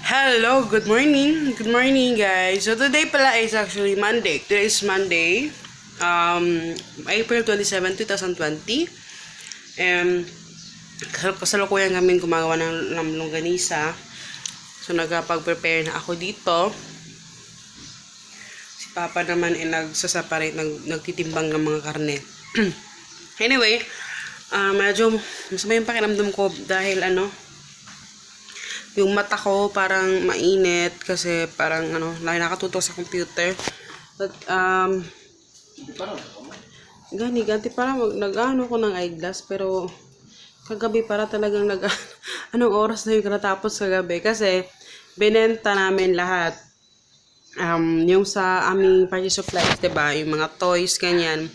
Hello, good morning. Good morning, guys. So today pala is actually Monday. Today is Monday, April 27, 2020. Kasalukuyan kami gumagawa ng longganisa. So nagpag-prepare na ako dito. Si Papa naman ay nagsaseparate, nagtitimbang ng mga karne. Anyway, medyo masama yung pakiramdam ko dahil yung mata ko parang mainit kasi parang lagi nakatutok sa computer. But ganti parang nag-ano ko ng eyeglass, pero kagabi para talagang anong oras na yung natapos kagabi kasi binenta namin lahat. Yung sa aming party supplies, 'di ba? Yung mga toys ganyan.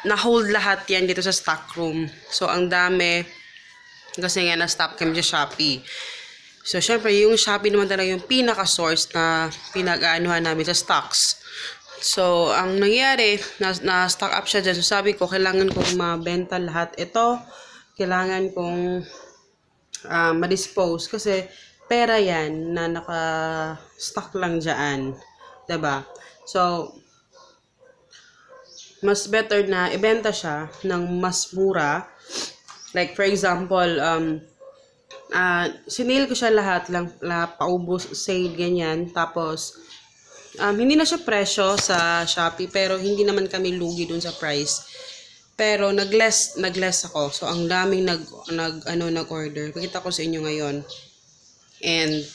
Na-hold lahat 'yan dito sa stock room. So ang dami kasi nga na-stop kami sa Shopee. So, syempre, yung Shopee naman talaga yung pinaka-source na pinag-aanuhan namin sa stocks. So, ang nangyari, na-stock up siya dyan. So, sabi ko, kailangan kong mabenta lahat ito. Kailangan kong ma-dispose. Kasi, pera yan na naka-stock lang dyan. Diba? So, mas better na ibenta siya ng mas mura. Like, for example, sinale ko siya lahat lang, paubos, sale, ganyan. Tapos, hindi na siya presyo sa Shopee, pero hindi naman kami lugi dun sa price. Pero, nag-less ako. So, ang daming nag-order. Pakita ko sa inyo ngayon. And,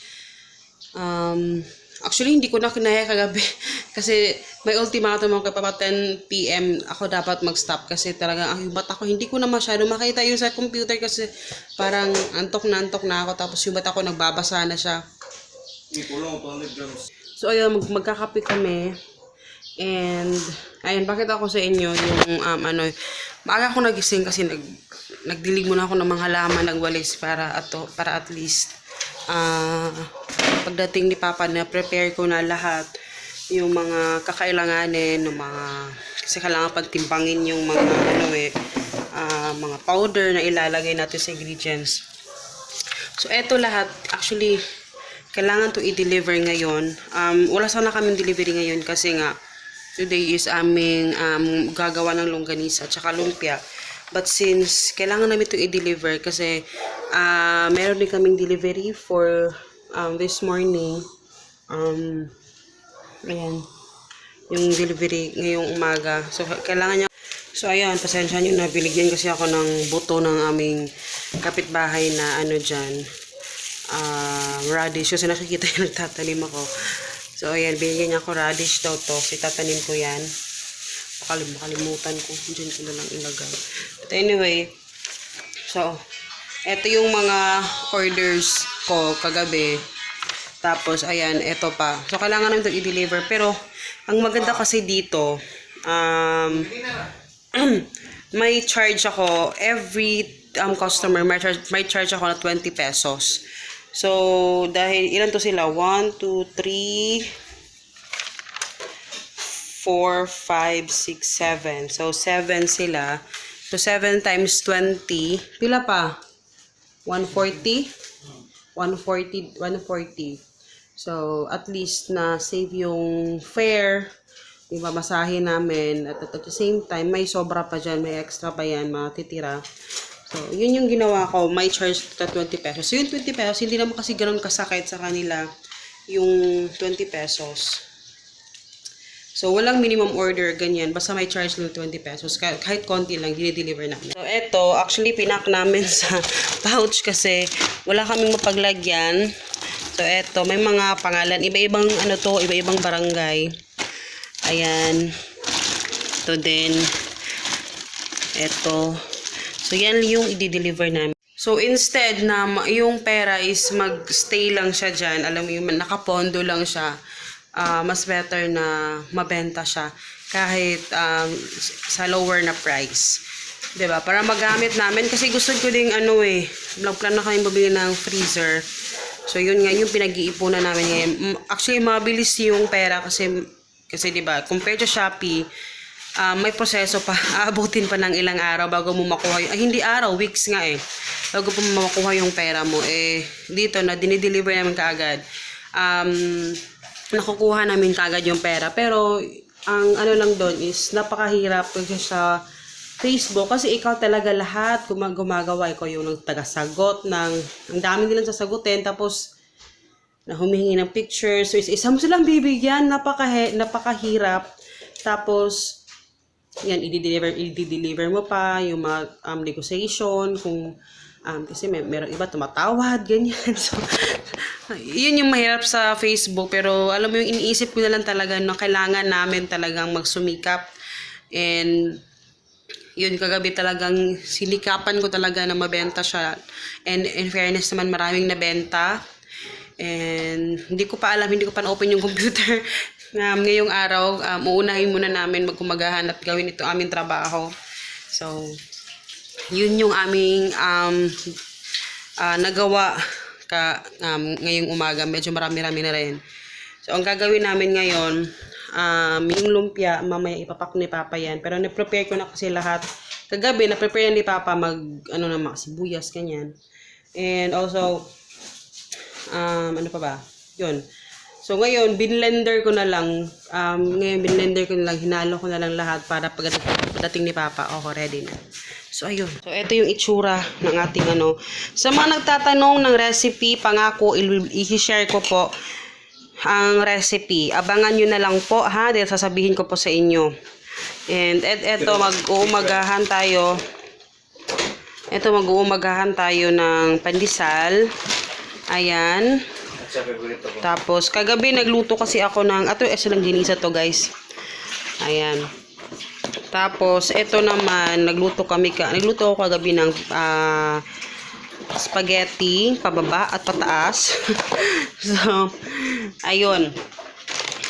actually, hindi ko na kinaya kagabi. Kasi, may ultimatum ako kay Papa 10 PM. Ako dapat mag-stop kasi talaga, yung mata ko, hindi ko na masyado makita yung sa computer kasi parang antok na ako. Tapos yung mata ko, nagbabasa na siya. So, ayun, magkakape kami. And, ayun, pakita ko sa inyo yung, maaga ako nagising kasi nagdilig muna ako ng mga halaman, nagwalis para at least, pagdating ni Papa na prepare ko na lahat yung mga kakailanganin ng mga kasi kailangan pagtimbangin yung mga mga powder na ilalagay natin sa ingredients. So eto lahat actually kailangan to i-deliver ngayon. Wala sana kaming delivery ngayon kasi nga today is aming gagawa ng longganisa at saka lumpia. But since kailangan namin to i-deliver kasi meron din kaming delivery for this morning. Ayan, yung delivery ngayong umaga. So, kailangan niya. So, ayan, pasensya nyo na. Binigyan kasi ako ng buto ng aming kapitbahay na dyan. Radish. Kasi nakikita yung nagtatanim ako. So, ayan, binigyan niya ako radish daw to. So, itatanim ko yan. Makalimutan ko. Diyan ko na lang ilagay. But anyway, so, eto yung mga orders ko kagabi. Tapos, ayan, eto pa. So, kailangan namin ito i-deliver. Pero, ang maganda kasi dito, may charge ako, every customer, may charge ako na 20 pesos. So, dahil, ilan to sila? 1, 2, 3, 4, 5, 6, 7. So, 7 sila. So, 7 times 20. Pila pa? 140? 140. So, at least na save yung fare, yung pamasahe namin. At the same time, may sobra pa dyan, may extra pa yan, matitira. So, yun yung ginawa ko. May charge na 20 pesos. So, yung 20 pesos, hindi naman kasi ganun kasakit sa kanila yung 20 pesos. So, walang minimum order, ganyan. Basta may charge ng 20 pesos. Kahit konti lang, dinideliver namin. So, eto, actually, pinak namin sa pouch kasi wala kaming mapaglagyan. So, eto, may mga pangalan. Iba-ibang iba-ibang barangay. Ayan. Ito din. Eto. So, yan yung i-deliver namin. So, instead na yung pera is mag-stay lang siya dyan, alam mo yung nakapondo lang siya, mas better na mabenta siya kahit sa lower na price. 'Di ba? Para magamit namin kasi gusto ko ding plan na kami bumili ng freezer. So yun nga yung pinag-iipunan namin ngayon. Actually mabilis yung pera kasi 'di ba, compared to Shopee, may proseso pa. Aabutin pa ng ilang araw bago mo makuha yung, hindi araw, weeks nga eh. Bago po makuha yung pera mo. Dito na dinideliver namin kaagad. Nakukuha namin kaagad yung pera. Pero, ang ano lang doon is, napakahirap kasi sa Facebook. Kasi ikaw talaga lahat gumagawa. Ikaw yung nagtagasagot ng, ang dami nilang sasagutin. Tapos, na humihingi ng pictures. So, isa mo silang bibigyan. Napakahirap. Tapos, yan, i-deliver mo pa yung mga negotiation. Kung, kasi meron iba tumatawad, ganyan. So, yun yung mahirap sa Facebook. Pero, alam mo yung iniisip ko na lang talaga na kailangan namin talagang magsumikap. And, yun, kagabi talagang sinikapan ko talaga na mabenta siya. And in fairness naman, maraming nabenta. And hindi ko pa na-open yung computer. Ngayong araw, uunahin muna namin magkumagahan at gawin ito aming trabaho. So, yun yung aming nagawa ngayong umaga. Medyo marami-rami na rin. So, ang gagawin namin ngayon, yung lumpia, mamaya ipapak ni Papa yan. Pero na-prepare ko na kasi lahat. Kagabi, na-prepare ni Papa sibuyas, ganyan. And also, ano pa ba? Yun. So, ngayon, binlender ko na lang. Hinalo ko na lang lahat para pagdating ni Papa, ready na. So, ayun. So, ito yung itsura ng ating Sa mga nagtatanong ng recipe, pangako, i-share ko po ang recipe. Abangan nyo na lang po, ha? Dahil sasabihin ko po sa inyo. And, eto, mag-uumagahan tayo. Mag-uumagahan tayo ng pandesal. Ayan. Tapos, kagabi nagluto kasi ako ng, lang ginisa to guys. Ayan. Tapos, ito naman, nagluto ako kagabi ng spaghetti, pababa at pataas. So, ayun.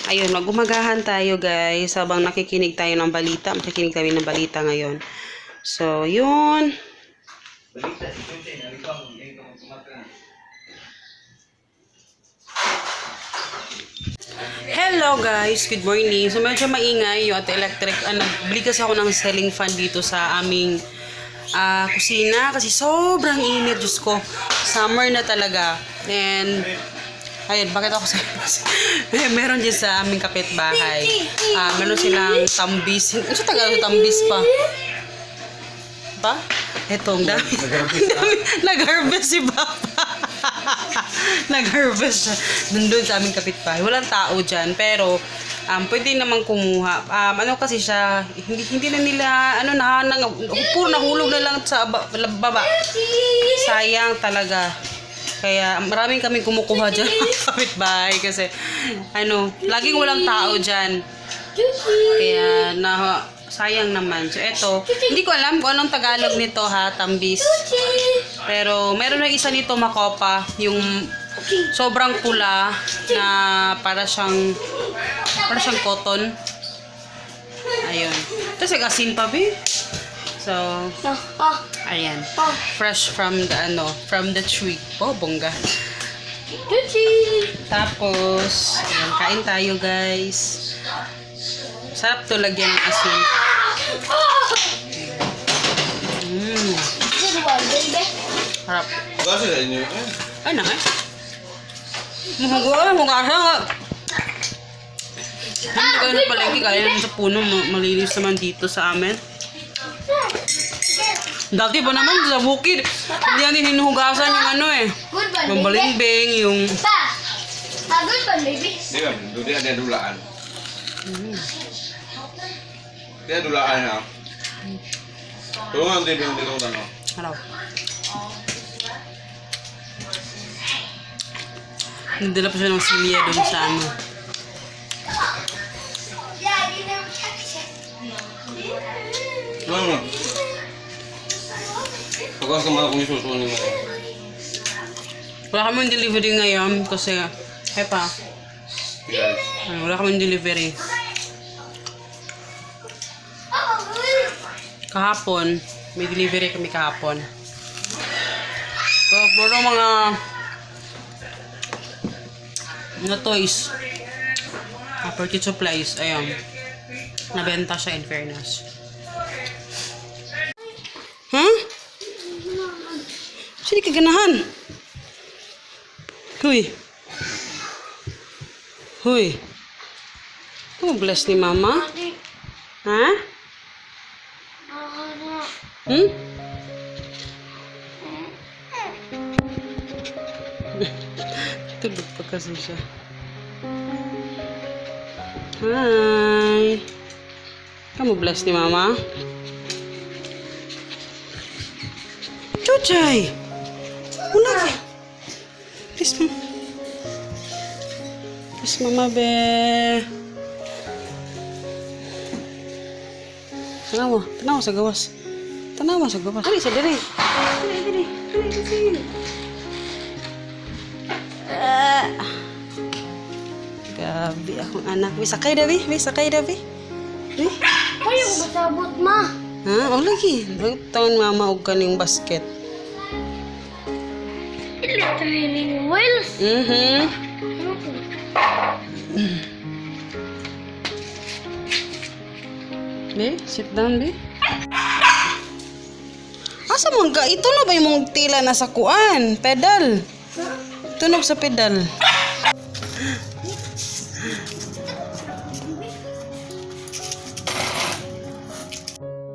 Ayun, mag-umagahan tayo guys, habang nakikinig tayo ng balita. Makikinig tayo ng balita ngayon. So, yun. Hello guys, good morning. So medyo maingay yung electric. Nagbili kasi ako ng ceiling fan dito sa aming kusina kasi sobrang init, Diyos ko. Summer na talaga. And ayun, bakit ako sa meron din sa aming kapitbahay. Meron silang tambis. Ano sa Tagalog tambis pa? Ba? Etong dami. Nag-harvest si Papa. Nag-harvest siya. Nandun sa aming kapitbahay. Walang tao dyan. Pero, pwede naman kumuha. Kasi siya, hindi na nila, puro nahulog na lang sa baba. Sayang talaga. Kaya, maraming kaming kumukuha dyan. Kapitbahay. Kasi, laging walang tao dyan. Kaya, sayang naman. So, eto, hindi ko alam kung anong Tagalog nito ha, tambis. Pero, meron na isa nito makopa, yung sobrang pula na para siyang cotton. Ayun. Tapos, asin pa, be. So, ayan. Fresh from the tree. Bongga. Tapos, ayan, kain tayo, guys. Sarap to lagyan ng asin. Harap. Kasi sa inyo Ay na Mukha nga. Hindi kayo na palengke kaya naman sa puno. Malinis naman dito sa amin. Dati ba naman sa bukid? Hindi natin hinuhugasan yung yung balimbing, yung... Good one, baby. Di ada dulaan. Dia dulaan ha. Tulungan din yung dilungan mo. Hello. Nagdala pa siya ng silya dun sa Ano? Pagkas naman akong isusunin mo. Wala kami delivery ngayon kasi hepa. Wala kami delivery. Kahapon, may delivery kami kahapon. So, puro mga toys. Property supplies, ayan. Nabenta siya in fairness. Huh? Sini kaganahan. Huy. Huy. Oh, bless ni mama. Ha? Hmm? Tulog pa kasi siya. Hi. Kamu bless ni mama? Chuchay! Wala ka. Please, mama. Please, mama, be. Tanawa sa gawas. Tanawa sa gawas. Dali, sa dali. Dali. Gabi akong anak. May sakay dabi. Kaya ko basabot, ma. Ha? O lagi. Taon mama og kaning basket. Training wheels. Be, sit down, be. Asa mo ka? Ito na ba yung tila na sa kuan? Pedal. Tunog sa pedal.